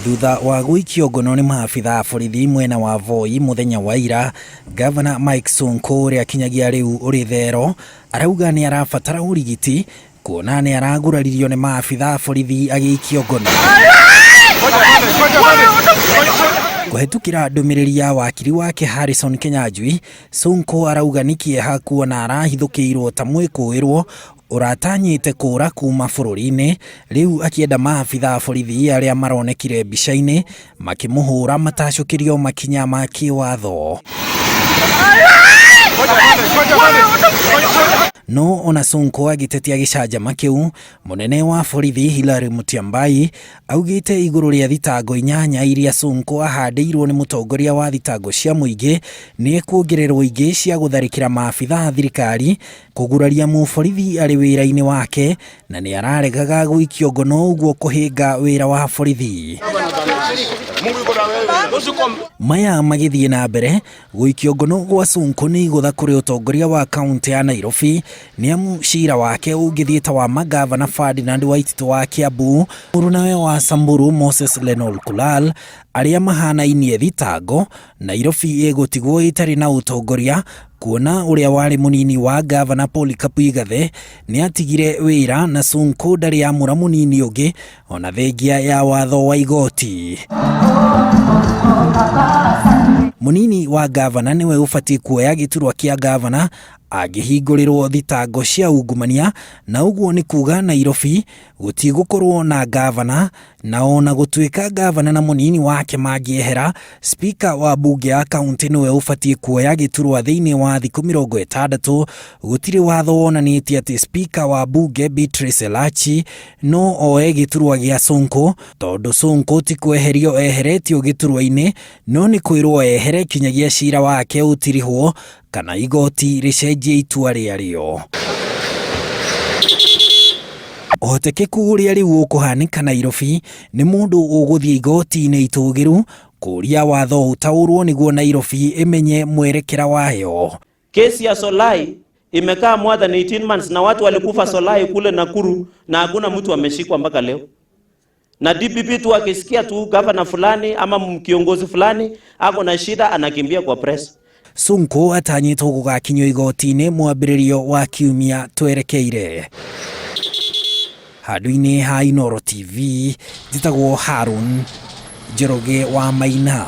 Thutha wa gũikio ngono nĩ maabitha a borithi mwena wa Voi mũthenya wa ira, Gavana Mike Sonko ũrĩa kinyagia rĩu ũrĩ thero arauga nĩ arabatara ũrigiti kuona nĩ araguraririo nĩ maabitha a borithi agĩikio ngono. Kũhetũkĩra ndũmĩrĩri ya wakiri wake Harrison Kinyanjui, Sonko arauga nĩ kĩeha kuona arahithũkĩirwo ta mwĩkũĩrwo ũratanyĩte kũra kuma bũrũri-inĩ, rĩu akĩenda maabitha a borithi arĩa maronekire mbica-inĩ makĩmũhũra matacũkĩrio makinya ma kĩwatho. No ona Sonko agĩtetia gĩcanjama kĩu, mũnene wa borithi Hilary Mutyambai augĩte igũrũ rĩa thitango 8 iria Sonko ahandĩirwo nĩ mũtongoria wa thitango cia mũingĩ nĩ ekuongererwo ingĩ cia gũtharĩkĩra maabitha a thirikari, kũguraria mũborithi arĩ wĩra-inĩ wake na nĩ araregaga gũikio ngono ũguo kũhĩnga wĩra wa borithi. Maya magĩthiĩ na mbere, gũikio ngono gwa Sonko nĩ igũtha kũrĩ ũtongoria wa kaũntĩ ya Nairobi nĩ amu cira wake ũngĩthiĩ ta wa magavana Ferdinand Waititu wa Kiambu, mũrunawe wa Samburu Moses Lenol Kulal arĩa mahanainie thitango, Nairobi ĩgũtigwo ĩtarĩ na ũtongoria kuona ũrĩa warĩ mũnini wa gavana Polycarp Igathe nĩ atigire wĩra na Sonko ndarĩ amũra mũnini ũngĩ ona thengia ya watho wa igoti. Mũnini wa gavana nĩwe ũbatiĩ kuoya gĩturwa kĩa gavana angĩhingũrĩrwo thitango cia ungumania, na ũguo nĩ kuga Nairobi gũtigũkorwo na gavana, na ona gũtuĩka gavana na mũnini wake mangĩehera, spika wa bunge ya kaunti nĩwe ũbatiĩ kuoya gĩturwa thĩinĩ wa thikũ 60. Gũtirĩ watho wonanĩtie atĩ spika wa bunge Beatrice Elachi no oe gĩturwa gĩa Sonko, tondũ Sonko ti kweherio eheretio gĩturwa-inĩ, no nĩ kwĩrwo ehere kinyagia cira wake ũtirihwo kana igoti rĩcenjie itua rĩarĩo. Ũhotekeku ũrĩa rĩu ũkũhanĩka Nairobi nĩ mũndũ ũgũthiĩ igoti-inĩ itũgĩru kũria watho ũtaũrwo nĩguo Nairobi ĩmenye mwerekera wayo. Kesi ya Solai imekaa more than 18 months na watu walikufa Solai kule Nakuru na hakuna mtu ameshikwa mpaka leo. Na DPP tu akisikia tu gavana fulani ama kiongozi fulani ako na shida anakimbia kwa press. Sonko atanyĩtwo gũgakinyio igoti-inĩ mwambĩrĩrio wa kiumia twerekeire. Handũ-inĩ ha Inooro TV, njĩtagwo Harun Njoroge wa Maina.